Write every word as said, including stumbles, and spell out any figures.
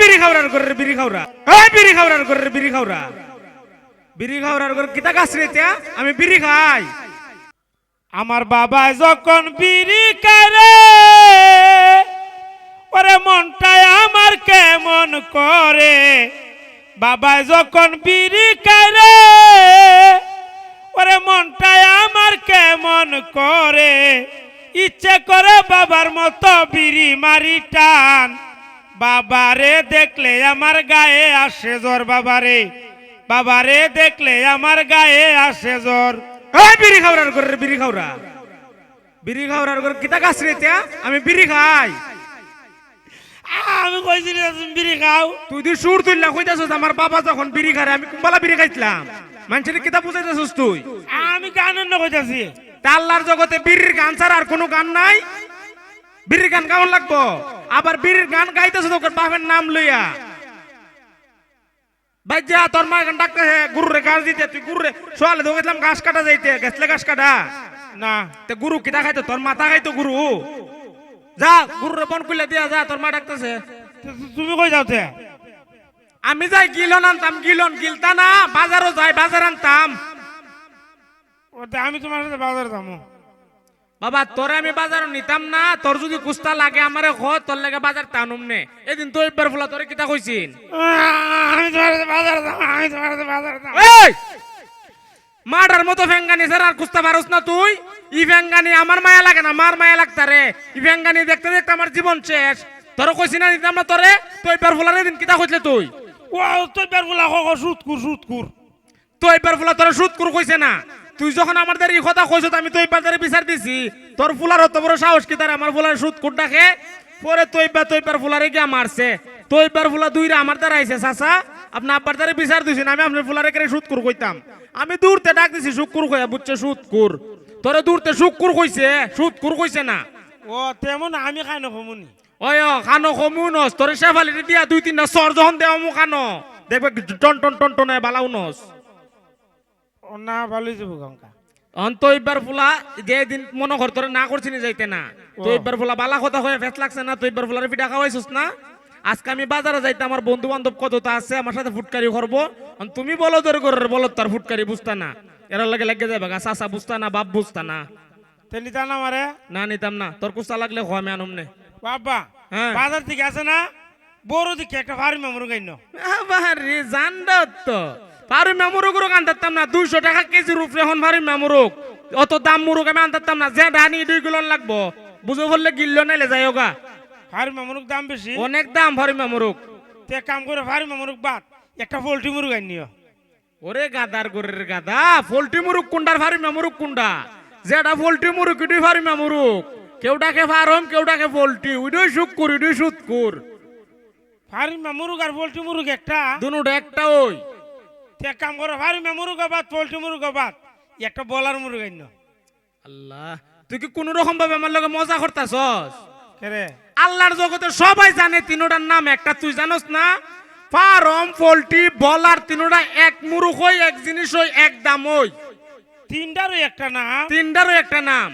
বিড়ি খাওরার ঘরের বিড়ি খাওরা, এই বিড়ি খাওরার ঘরের বিড়ি খাওরা, বিড়ি খাওরার ঘর কিতা গাছ রে ইতা? আমি বিড়ি খাই। আমার বাবায় যখন বিড়ি খায় রে, ওরে মনটায় আমার কেমন করে। বাবায় যখন বিড়ি খায় রে, ওরে মনটায় আমার কেমন করে। ইচ্ছে করে বাবার মতো বিড়ি মারি টান। বাবারে দেখলে আমার গায়ে আসে জ্বর, বাবারে, বাবারে দেখলে আমার গায়ে আসে জ্বর। এই বিড়ি খাওরার ঘরের বিড়ি খাওরা, বিড়ি খাওরার ঘর কিতা গাছ রে ইতা? আমি বিড়ি খাই। আমি কইছি নি তুমি বিড়ি খাও? তুই দি সুর তুললা কইতাছস, আমার বাবা যখন বিড়ি খারে, আমি কুম্বালা বিড়ি খাইছিলাম? মানুষের কিতা বুঝাইতাছস তুই? আমি গানের না কইতাছি। তা আল্লাহর জগতে বিড়ির গান ছাড়া আর কোনো গান নাই? বিড়ির গান গাওন লাগবো? আবার বিড়ির গান গাইতেছে তো ওর বাপের নাম লইয়া। ভাই যা, তোর মা এখন ডাকতেছে, গরুরে ঘাস দিতে, তুই গরুরে সোয়ালে তো গেছিলাম ঘাস কাটা যাইতে, গেছলে ঘাস কাটা? না। তে গরু কিতা খাইতো? তোর মাথা খাইতো গরু। যা, গরুরে বন খুলে দিয়া যা, তোর মা ডাকতেছে। তু-, তু-, তুমি কই যাও তে? আমি যাই গিলন আনতাম, গিলন গিলতা না, বাজারও যাই, বাজার আনতাম। ও তে আমি তোমার সাথে বাজার যাবো। বাবা, তোরে আমি বাজারও নিতাম না, তোর যদি কুস্তা লাগে আমারে ক, তোর লাগে বাজার টানুম নে। এদিন তো ইব্বার ফুলা তোরে কিতা কইছিন? আহ, আমি তোমার সাথে বাজার যাবো, আমি তোমার সাথে বাজার যাবো। এই! মার্ডার মতো ফেঙ্গানি ছাড়া আর কুস্তা পারস না তুই। ই ফেঙ্গানি আমার মায়া লাগে না, মার মায়া লাগতারে। ই ফেঙ্গানি দেখতে দেখতে আমার জীবন শেষ। তোরে কইছি না নিতাম না তোরে, তুই ইব্বার ফুলারে দিন কিতা কইছলে তুই? ও, তুই ইব্বার ফুলা ক, ক, সুৎকুর, সুৎকুর। তুই ইব্বার ফুলা তোরে সুৎকুর কইছে না। তুই যখন আমার দ্বারা ই কথা কইছস, আমি তো ইব্বার দ্বারা বিচার দিছি। তোর ফুলার অত বড় সাহস কিতারে আমার ফুলারে সুৎকুর ডাকে? পরে তো ইব্বা, তো ইব্বার ফুলারে গিয়া মারছে। তো ইব্বার ফুলা দুইরা আমার দ্বারা আইছে, "চাচা, আপনে আব্বার দ্বারা বিচার দিছেন, আমি আপনার ফুলারে কেরে সুৎকুর কইতাম?" আমি দূরতে ডাক দিছি শুক্কুর কইয়া, বুঝছে সুৎকুর। তোরে দূরতে শুক্কুর কইছে, সুৎকুর কইছে না। ও, তেমন আমি খানো কমুনি। ওই, ও, খানো কমু নস, তোরে শেফালিরে দিয়া দুই তিনটা চড় যখন দেওয়ামু খানো, দেখবে টন টন টন টন বালাউ নস। ও না, ভালোই যাবো গঙ্কা। অন তো ইব্বার ফুলা, যে দিন মনে কর তোরে না করছি নি যাইতে না। ও। তো ইব্বার ফুলা বালা কথা কয়ে ফেস লাগছে না, তো ইব্বার ফুলারে পিঠা খাওয়াইছস না। আজকে আমি বাজারে যাইতে আমার বন্ধু বান্ধব কততা আছে, আমার সাথে ফুটকারি করবো। অন তুমি বলো তোর ঘরের বলো তার ফুটকারি বুঝতা না। এরা লাগে লাগে যাবে গা, চাচা বুঝতা না, বাপ বুঝতা না। তে নিতা না মারে? না, নিতাম না। তোর কুস্তা লাগলে ক, আমি আনুম নে। বাবা, হ্যাঁ। বাজার থেকে আছে না? বড় দেখি একটা ফার্মা মুরগ আইন। আবার রে, জানডা তো। ফার্মা মুরগ উরগ আনতাম না, দুইশো টাকা কেজির উপরে হন ফার্মা মুরগ। অত দাম মুরগ আমি আনতাম না, যে ডানি দুই কিলো লাগবো। বুঝো বললে গিল্ল নাইলে যাইও গা। ফার্মা মুরগ দাম বেশি? অনেক দাম ফার্মা মুরগ। তে এক কাম করে ফার্মা মুরগ বাদ, একটা পোল্ট্রি মুরগ আইন নিও। ওরে গাদার ঘরের গাদা, পোল্ট্রি মুরগ কুনডার ফার্মা মুরগ কুনডা? যেটা পোল্ট্রি মুরগ, ইটাই ফার্মা মুরগ। কেউ ডাকে ফার্ম, কেউ ডাকে পোল্ট্রি, ওইটাই শুক্কুর, ওইটাই সুৎকুর। ফার্মা মুরগ আর পোল্ট্রি মুরগ একটা? দুনোটা একটা ওই। তে এক কাম করো, ফার্মা মুরগ বাদ, পোল্ট্রি মুরগ বাদ, একটা বলার মুরগ আইন। আল্লাহ, তুই কি কোনো রকম ভাবে আমার লগে মজা করতাছস? কেরে? আল্লাহর জগতে সবাই জানে তিনোটার নাম একটা, তুই জানোস না? ফার্ম, পোল্ট্রি, বলার, তিনোটা এক মুরুক হই, এক জিনিস হই, এক দাম হই। তিনটারও একটা নাম? তিনটারও একটা নাম।